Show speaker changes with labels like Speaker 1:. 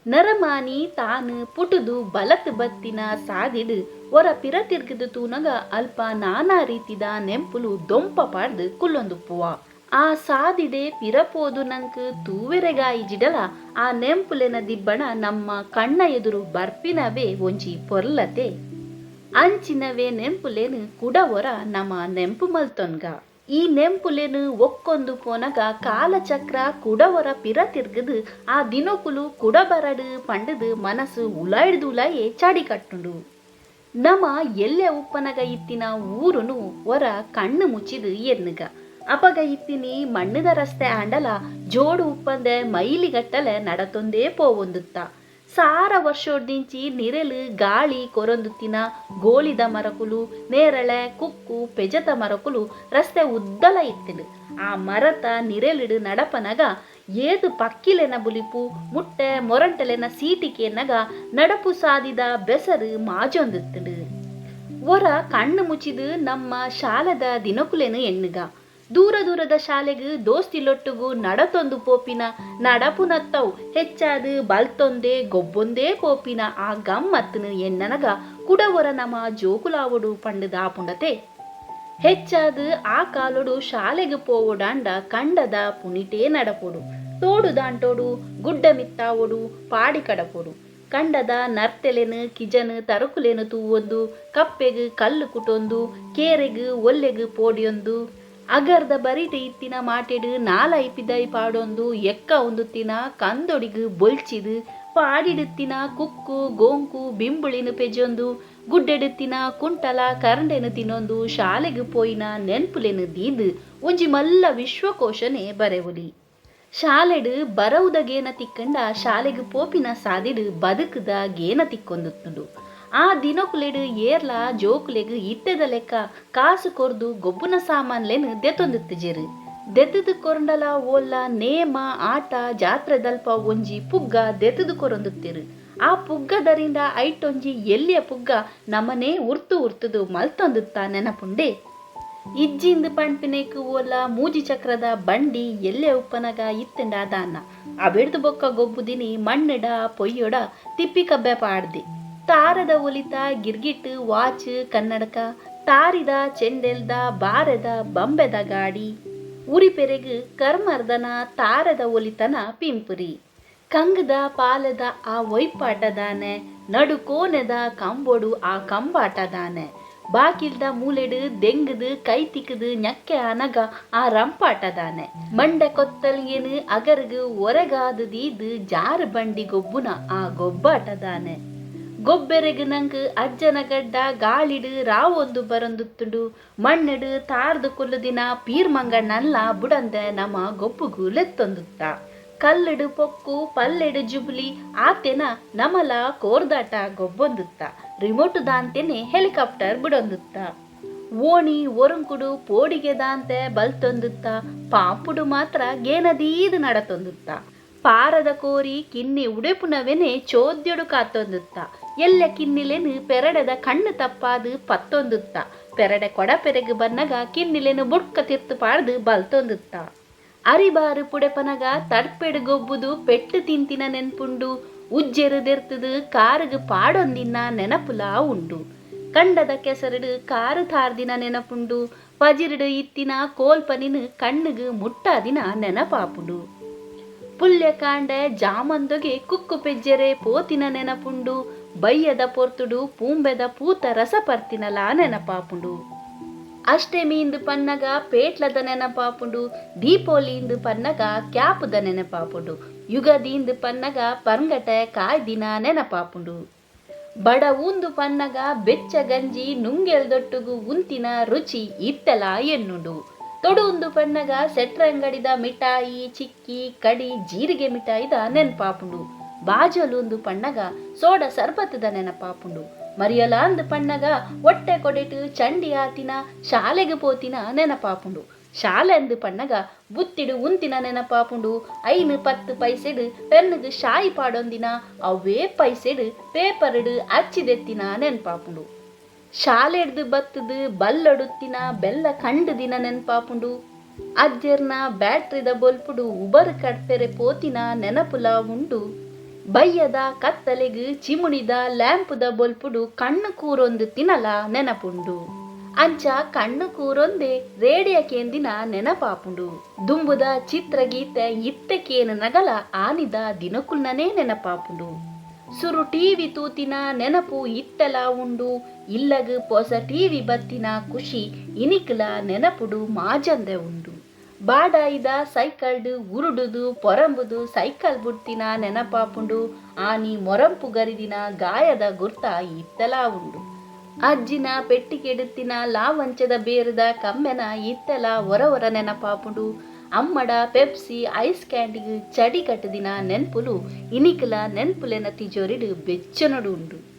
Speaker 1: ನರಮಾನಿ ತಾನ್ ಪುಟುದು ಬಲತ್ ಬತ್ತಿನ ಸಾದಿಡ್ ಒರ ಪಿರ ತಿರ್ಗ್ದ್ ತೂನಗ ಅಲ್ಪ ನಾನಾ ರೀತಿದ ನೆಂಪುಲು ದೊಂಪ ಪಾಡ್ದ್ ಕುಲ್ಲೊಂದುಪ್ಪುವ. ಆ ಸಾದಿಡೆ ಪಿರ ಪೋದು ನಂಕ್ ತೂವೆರೆಗಾಯಿಜಿಡಲ ಆ ನೆಂಪುಲೆನ ದಿಬ್ಬಣ ನಮ್ಮ ಕಣ್ಣ ಎದುರು ಬರ್ಪಿನವೇ ಒಂಜಿ ಪೊರ್ಲತೆ. ಅಂಚಿನವೇ ನೆಂಪುಲೆನ್ ಕುಡ ಒರ ನಮ ನೆಂಪು ಮಲ್ತೊನ್ಗ. ಈ ನೆಂಪುಲೆನ್ ಒಕ್ಕೊಂದು ಪೋನಗ ಕಾಲಚಕ್ರ ಕುಡ ಒರ ಪಿರ ತಿರ್ಗ್ದ್ ಆ ದಿನೊಕುಲು ಕುಡ ಬರಡ್ ಪಂಡ್ದ್ ಮನಸ್ ಉಲಾಯಿಡ್ದ್ ಉಲಾಯೇ ಚಡಿ ಕಟ್ಟುಂಡು. ನಮ ಎಲ್ಯ ಉಪ್ಪನಗ ಇತ್ತಿನ ಊರುನು ಒರ ಕಣ್ಣ್ ಮುಚ್ಚಿದ್ ಎನ್ನುಗ. ಅಪಗ ಇತ್ತಿನಿ ಮಣ್ಣ್ದ ರಸ್ತೆ ಆಂಡಲ ಜೋಡು ಉಪ್ಪಂದೆ ಮೈಲಿಗಟ್ಟಲೆ ನಡತೊಂದೇ ಪೋವೊಂದುತ್ತ. ಸಾರ ವರ್ಷೊಡ್ದಿಂಚಿ ನಿರೆಲ್ ಗಾಳಿ ಕೊರೊಂದುತ್ತಿನ ಗೋಳಿದ ಮರಕುಲು, ನೇರಳೆ, ಕುಕ್ಕು, ಪೆಜತ ಮರಕುಲು ರಸ್ತೆ ಉದ್ದಲ ಇತ್ತ್ಂಡ್. ಆ ಮರತ ನಿರೆಲ್ಡ್ ನಡಪನಗ ಏತ್ ಪಕ್ಕಿಲೆನ ಬುಲಿಪು, ಮುಟ್ಟೆ ಮೊರಂಟೆಲೆನ ಸೀಟಿ ಕೇನ್ನಗ ನಡಪು ಸಾದಿದ ಬೆಸರ್ ಮಾಜೊಂದಿತ್ತ್ಂಡ್. ಒರ ಕಣ್ಣ್ ಮುಚ್ಚಿದ್ ನಮ್ಮ ಶಾಲೆದ ದಿನೊಕುಲೆನ್ ಎನ್ನುಗ. ದೂರ ದೂರದ ಶಾಲೆಗ್ ದೋಸ್ತಿಲೊಟ್ಟುಗು ನಡತೊಂದು ಪೋಪಿನ ನಡಪುನತ್ತವು ಹೆಚ್ಚಾದ್ ಬಲ್ತೊಂದೇ ಗೊಬ್ಬೊಂದೇ ಪೋಪಿನ ಆ ಗಮ್ಮತ್ತ್ನ್ ಎನ್ನನಗ ಕುಡ ಒರ ನಮ ಜೋಕುಲಾವೊಡು ಪಂಡ್ದ್ ಆಪುಂಡತೆ. ಹೆಚ್ಚಾದ್ ಆ ಕಾಲೊಡು ಶಾಲೆಗ್ ಪೋವೊಡಾಂಡ ಕಂಡದ ಪುನಿಟೇ ನಡಪೊಡು. ತೋಡು ದಾಂಟೊಡು, ಗುಡ್ಡ ಮಿತ್ತಾವೊಡು, ಪಾಡಿ ಕಡಪೊಡು. ಕಂಡದ ನರ್ತೆಲೆನ್, ಕಿಜನ್ ತರುಕುಲೆನ್ ತೂವೊಂದು, ಕಪ್ಪೆಗ್ ಕಲ್ಲ್ ಕುಟೊಂದು, ಕೇರೆಗ್ ಒಲ್ಲೆಗ್ ಪೋಡ್ಯೊಂದು, ಅಗರ್ದ ಬರಿಟ್ ಇತ್ತಿನ ಮಾಟೆಡ್ ನಾಲಾಯಿ ಪಿದಾಯಿ ಪಾಡೊಂದು ಎಕ್ಕ ಉಂದುತ್ತಿನ ಕಂದೊಡಿಗ್ ಬೊಲ್ಚಿದ್, ಪಾಡಿಡಿತ್ತಿನ ಕುಕ್ಕು, ಗೋಂಕು, ಬಿಂಬುಳಿನ್ ಪೆಜೊಂದು, ಗುಡ್ಡೆಡಿತ್ತಿನ ಕುಂಟಲ ಕರಂಡೆನ್ ತಿನೊಂದು ಶಾಲೆಗ್ ಪೋಯಿನ ನೆನ್ಪುಲೆನ್ ದೀದ್ ಒಂಜಿ ಮಲ್ಲ ವಿಶ್ವಕೋಶನೇ ಬರೆವೊಲಿ. ಶಾಲೆಡ್ ಬರವುದ ಗೇನ ತಿಕ್ಕ್ಂಡ ಶಾಲೆಗ್ ಪೋಪಿನ ಸಾದಿಡ್ ಬದುಕುದ ಗೇನ ತಿಕ್ಕೊಂದುತ್ತುಂಡು. ಆ ದಿನೊಕುಲೆಡ್ ಏರ್ಲಾ ಜೋಕುಲೆಗ್ ಇತ್ತೆದ ಲೆಕ್ಕ ಕಾಸ್ ಕೊರ್ದು ಗೊಬ್ಬುನ ಸಾಮಾನ್ಲೆನ್ ದೆತೊಂದಿತ್ತಿಜೆರ್. ದೆತ್ತ್ದ್ ಕೊರ್ಂಡಲಾ ಓಲ್ಲ ನೇಮ, ಆಟ, ಜಾತ್ರೆದಲ್ಪ ಒಂಜಿ ಪುಗ್ಗ ದೆತ್ತ್ದ್ ಕೊರೊಂದಿತ್ತೆರ್. ಆ ಪುಗ್ಗ ದರಿಂಡ ಐಟೊಂಜಿ ಎಲ್ಯ ಪುಗ್ಗ ನಮನೇ ಉರ್ತು ಉರ್ತುದು ಮಲ್ತೊಂದಿತ್ತ ನೆನಪುಂಡೇ? ಇಜ್ಜಿಂದ್ ಪಣ್ಪಿನೆಕ್ ಓಲ ಮೂಜಿ ಚಕ್ರದ ಬಂಡಿ ಎಲ್ಯ ಉಪ್ಪನಗ ಇತ್ತ್ಂಡ ದಾನ್ನ. ಅವೆಡ್ದ್ ಬೊಕ್ಕ ಗೊಬ್ಬುದಿನಿ ಮಣ್ಣ್ಡ, ಪೊಯ್ಯೊಡ ತಿಪ್ಪಿ ಕಬ್ಬೆ ಪಾಡ್ದ್. ತಾರೆದ ಒಲಿತ ಗಿರ್ಗಿಟ್, ವಾಚ್, ಕನ್ನಡಕ, ತಾರಿದ, ಚೆಂಡೆಲ್ದ, ಬಾರೆದ, ಬಂಬೆದ ಗಾಡಿ, ಉರಿಪೆರೆಗ್ ಕರ್ಮರ್ದನ ತಾರೆದ ಒಲಿತನ ಪಿಂಪುರಿ. ಕಂಗ್ದ ಪಾಲೆದ ಆ ಒಯ್ಪಾಟ ದಾನೆ, ನಡು ಕೋನೆದ ಕಂಬೊಡು ಆ ಕಂಬಾಟ ದಾನೆ, ಬಾಕಿಲ್ದ ಮೂಲೆಡ್ ದೆಂಗ್ದ್ ಕೈ ತಿಕ್ದ್ ಞಕ್ಕೆ ಆನಗ ಆ ರಂಪಾಟ ದಾನೆ, ಮಂಡೆ ಕೊತ್ತಲ್ಗೆನ್ ಅಗರ್ಗ್ ಒರೆಗಾದ್ ದೀದ್ ಜಾರು ಬಂಡಿ ಗೊಬ್ಬುನ ಆ ಗೊಬ್ಬಾಟ ದಾನೆ, ಗೊಬ್ಬೆರೆಗ್ ನಂಕ್ ಅಜ್ಜನ ಗಡ್ಡ ಗಾಳಿಡ್ ರಾವೊಂದು ಬರೊಂದುತ್ತುಂಡು, ಮಣ್ಣ್ಡ್ ತಾರ್ದ್ ಕುಲ್ಲುದಿನ ಪೀರ್ ಮಂಗಣ್ಣನ್ಲ ಬುಡಂದೆ ನಮ ಗೊಬ್ಬುಗು ಲೆತ್ತೊಂದುತ್ತ. ಕಲ್ಲ್ಡ್ ಪೊಕ್ಕು ಪಲ್ಲೆಡ್ ಜುಬುಲಿ ಆತೆನ ನಮಲ ಕೋರ್ದಾಟ ಗೊಬ್ಬೊಂದುತ್ತ. Remote ದಾಂತೆನೆ helicopter ಬುಡೊಂದುತ್ತ. ಓಣಿ ಒರುಂಕುಡು ಪೋಡಿಗೆ ದಾಂತೆ ಬಲ್ತೊಂದುತ್ತ. ಪಾಪುಡು ಮಾತ್ರ ಗೇನದೀದ್ ನಡತೊಂದುತ್ತ. ಪಾರದ ಕೋರಿ ಕಿನ್ನಿ ಉಡೆಪುನವೆನೆ ಚೋದ್ಯೊಡು ಕಾತೊಂದುತ್ತ. ಎಲ್ಯ ಕಿನ್ನಿಲೆನ್ ಪೆರಡೆದ ಕಣ್ಣ್ ತಪ್ಪಾದ್ ಪತ್ತೊಂದುತ್ತ. ಪೆರಡೆ ಕೊಡಪೆರೆಗ್ ಬನ್ನಗ ಕಿನ್ನಿಲೆನ್ ಬುಡ್ಕ ತಿರ್ತ್ ಪಾಡ್ದ್ ಬಲ್ತೊಂದುತ್ತ. ಅರಿಬಾರ್ ಪುಡೆಪನಗ ತಡ್ಪೆಡ್ ಗೊಬ್ಬುದು ಪೆಟ್ಟ್ ತಿಂತಿನ ನೆನ್ಪುಂಡು. ಉಜ್ಜೆರ್ ದೆರ್ತ್ದ್ ಕಾರ್ಗ್ ಪಾಡೊಂದಿನ ನೆನಪುಲಾ ಉಂಡು. ಕಂಡದ ಕೆಸರ್ಡ್ ಕಾರ್ ತಾರ್ದಿನ ನೆನಪುಂಡು. ಪಜಿರ್ಡ್ ಇತ್ತಿನ ಕೋಲ್ಪನಿನ್ ಕಣ್ಣ್ಗ್ ಮುಟ್ಟಾದಿನ ನೆನಪಾಪುಂಡು. ಪುಲ್ಯ ಕಾಂಡೆ ಜಾಮಂದೊಗೆ ಕುಕ್ಕು ಪೆಜ್ಜೆರೆ ಪೋತಿನ ನೆನಪುಂಡು. ಬಯ್ಯದ ಪೊರ್ತುಡು ಪೂಂಬೆದ ಪೂತ ರಸ ಪರ್ತಿನಲಾ ನೆನಪಾಪುಂಡು. ಅಷ್ಟೆಮೀಂದ್ ಪನ್ನಗ ಪೇಟ್ಲದ ನೆನಪಾಪುಂಡು. ದೀಪೋಲಿಂದ್ ಪನ್ನಗ ಕ್ಯಾಪುದ ನೆನಪಾಪುಂಡು. ಯುಗದೀಂದ್ ಪನ್ನಗ ಪರ್ಂಗಟೆ ಕಾಯ್ದಿನ ನೆನಪಾಪುಂಡು. ಬಡವೂಂದು ಪನ್ನಗ ಬೆಚ್ಚ ಗಂಜಿ ನುಂಗೆಲ್ದೊಟ್ಟುಗು ಉಂತಿನ ರುಚಿ ಇತ್ತೆಲಾ ಎನ್ನುಂಡು. ತೊಡೂಂದು ಪನ್ನಗ ಸೆಟ್ರಂಗಡಿದ ಮಿಠಾಯಿ, ಚಿಕ್ಕಿ, ಕಡಿ, ಜೀರಿಗೆ ಮಿಠಾಯಿದ ನೆನಪಾಪುಂಡು. ಬಾಜೊಲುಂದು ಪನ್ನಗ ಸೋಡ ಸರ್ಬತ್ದ ನೆನಪಾಪುಂಡು. ಮರಿಯಲಾಂದ್ ಪನ್ನಗ ಒಟ್ಟೆ ಕೊಡೆಟ್ ಚಂಡಿ ಆತಿನ ಶಾಲೆಗ್ ಪೋತಿನ ನೆನಪಾಪುಂಡು. ಶಾಲೆಂದ್ ಪನ್ನಗ ಬುತ್ತಿಡ್ ಉಂತಿನ ನೆನಪಾಪುಂಡು. ಐನ್ ಪತ್ತ್ ಪೈಸೆಡ್ ಪೆನ್ಗ್ ಶಾಯಿ ಪಾಡೊಂದಿನ ಅವ್ವೇ ಪೈಸೆಡ್ ಪೇಪರ್ಡ್ ಅಚ್ಚಿದೆತ್ತಿನ ನೆನಪಾಪುಂಡು. ಶಾಲೆಡ್ದ್ ಬತ್ತ್ದ್ ಬಲ್ಲೊಡುತ್ತಿನ ಬೆಲ್ಲ ಕಂಡ್ ದಿನ ನೆನಪಾಪುಂಡು. ಅಜ್ಜೆರ್ನ ಬ್ಯಾಟ್ರಿದ ಬೊಲ್ಪುಡು ಉಬರ್ ಕಡ್ಪೆರೆ ಪೋತಿನ ನೆನಪುಲಾ ಉಂಡು. ಬಯ್ಯದ ಕತ್ತಲೆಗ್ ಚಿಮುಣಿದ ಲ್ಯಾಂಪುದ ಬೊಲ್ಪುಡು ಕಣ್ಣು ಕೂರೊಂದು ತಿನಲ ನೆನಪುಂಡು. ಅಂಚ ಕಣ್ಣು ಕೂರೊಂದೆ ರೇಡಿಯ ಕೇಂದಿನ ನೆನಪಾಪುಂಡು. ದುಂಬುದ ಚಿತ್ರಗೀತೆ ಇತ್ತೆ ಕೇನುನಗಲ ಆನಿದ ದಿನಕುಲ್ನನೇ ನೆನಪಾಪುಂಡು. ಸುರು ಟಿವಿ ತೂತಿನ ನೆನಪು ಇತ್ತೆಲ ಉಂಡು. ಇಲ್ಲಗ್ ಪೊಸ ಟಿವಿ ಬತ್ತಿನ ಖುಷಿ ಇನಿಕ್ಲ ನೆನಪುಡು ಮಾಜಂದೆ ಉಂಡು. ಬಾಡಾಯಿದ ಸೈಕಲ್ಡ್ ಉರುಡುದು ಪೊರಂಬುದು ಸೈಕಲ್ ಬುಡ್ತಿನ ನೆನಪಾಪುಂಡು. ಆನಿ ಮೊರಂಪು ಗರಿದಿನ ಗಾಯದ ಗುರ್ತ ಇತ್ತೆಲಾ ಉಂಡು. ಅಜ್ಜಿನ ಪೆಟ್ಟಿಗೆಡುತ್ತಿನ ಲಾವಂಚದ ಬೇರುದ ಕಮ್ಮೆನ ಇತ್ತೆಲ ಒರ ಒರ ನೆನಪಾಪುಂಡು. ಅಮ್ಮಡ ಪೆಪ್ಸಿ ಐಸ್ ಕ್ಯಾಂಡಿಗ್ ಚಡಿ ಕಟ್ಟುದಿನ ನೆನ್ಪುಲು ಇನಿಕ್ಲ ನೆನ್ಪುಲೆನ ತಿಜೋರಿಡ್ ಬೆಚ್ಚನೊಡು ಉಂಡು.